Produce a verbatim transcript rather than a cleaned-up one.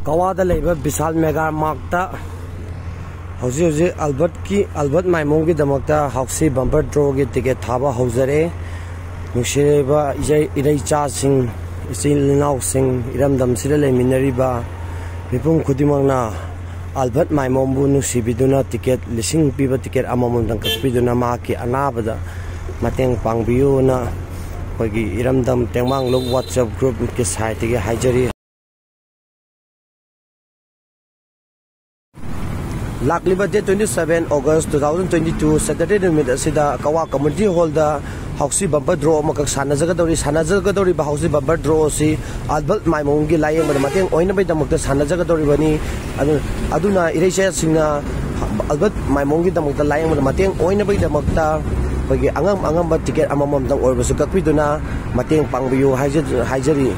ꯀꯋꯥꯗ ꯂꯩꯕ ꯕꯤꯁꯥꯜ ꯃꯦꯒꯥ ꯃꯥꯔꯠꯇ ꯍꯧꯖꯤꯛ ꯍꯧꯖꯤꯛ ꯑꯜꯕꯔꯠꯀꯤ, ꯑꯜꯕꯔꯠ ꯃꯥꯏꯃꯣꯝꯒꯤꯗꯃꯛꯇ ꯍꯥꯎꯁꯤ ꯕꯝꯄꯔ ꯗ꯭ꯔꯣꯒꯤ ꯇꯤꯀꯦꯠ ꯊꯥꯕ ꯍꯧꯖꯔꯦ꯫ ꯅꯨꯡꯁꯤꯔꯕ ꯏꯖꯩ-, ꯏꯔꯩꯆꯥꯁꯤꯡ, ꯏꯆꯤꯜ ꯏꯅꯥꯎꯁꯤꯡ, ꯏꯔꯝꯗꯝꯁꯤꯗ ꯂꯩꯃꯤꯟꯅꯔꯤꯕ ꯃꯤꯄꯨꯝ ꯈꯨꯗꯤꯡꯃꯛꯅ ꯑꯜꯕꯔꯠ ꯃꯥꯏꯃꯣꯝꯕꯨ ꯅꯨꯡꯁꯤꯕꯤꯗꯨꯅ ꯇꯤꯀꯦꯠ ꯂꯤꯁꯤꯡ ꯄꯤꯕ ꯇꯤꯀꯦꯠ ꯑꯃꯃꯝꯗꯪ ꯀꯛꯄꯤꯗꯨꯅ ꯃꯍꯥꯛꯀꯤ ꯑꯅꯥꯕꯗ ꯃꯇꯦꯡ ꯄꯥꯡꯕꯤꯌꯨꯅ ꯑꯩꯈꯣꯏꯒꯤ ꯏꯔꯝꯗꯝ ꯇꯦꯡꯕꯥꯡꯂꯨꯞ WhatsApp groupꯀꯤ siteꯇꯒꯤ ꯍꯥꯏꯖꯔꯤ꯫ ꯂꯥꯛꯂꯤꯕ date twenty seven August two thousand twenty two Saturday ꯅꯨꯃꯤꯠ ꯑꯁꯤꯗ ꯀꯋꯥ Community Hallꯗ ꯍꯥꯎꯁꯤ ꯕꯝꯄꯔ ꯗ꯭ꯔꯣ ꯑꯃꯈꯛ ꯁꯥꯟꯅꯖꯒꯗꯧꯔꯤ꯫ ꯁꯥꯟꯅꯖꯒꯗꯧꯔꯤꯕ ꯍꯥꯎꯁꯤ ꯕꯝꯄꯔ ꯗ꯭ꯔꯣ ꯑꯁꯤ ꯑꯜꯕꯔꯠ ꯃꯥꯏꯃꯣꯝꯒꯤ ꯂꯥꯏꯌꯦꯡꯕꯗ ꯃꯇꯦꯡ ꯑꯣꯏꯅꯕꯒꯤꯗꯃꯛꯇ ꯁꯥꯟꯅꯖꯒꯗꯧꯔꯤꯕꯅꯤ꯫ ꯑꯗꯨ-, ꯑꯗꯨꯅ ꯏꯔꯩꯆꯥꯁꯤꯡꯅ ꯑꯜꯕꯔꯠ ꯃꯥꯏꯃꯣꯝꯒꯤꯗꯃꯛꯇ ꯂꯥꯏꯌꯦꯡꯕꯗ ꯃꯇꯦꯡ ꯑꯣꯏꯅꯕꯒꯤꯗꯃꯛꯇ ꯑꯩꯈꯣꯏꯒꯤ ꯑꯉꯝ ꯑꯉꯝꯕ ꯇꯤꯀꯦꯠ ꯑꯃꯃꯝꯗꯪ ꯑꯣꯏꯔꯕꯁꯨ ꯀꯛꯄꯤꯗꯨꯅ ꯃꯇꯦꯡ ꯄꯥꯡꯕꯤꯌꯨ ꯍꯥꯏꯖ-, ꯍꯥꯏꯖꯔꯤ꯫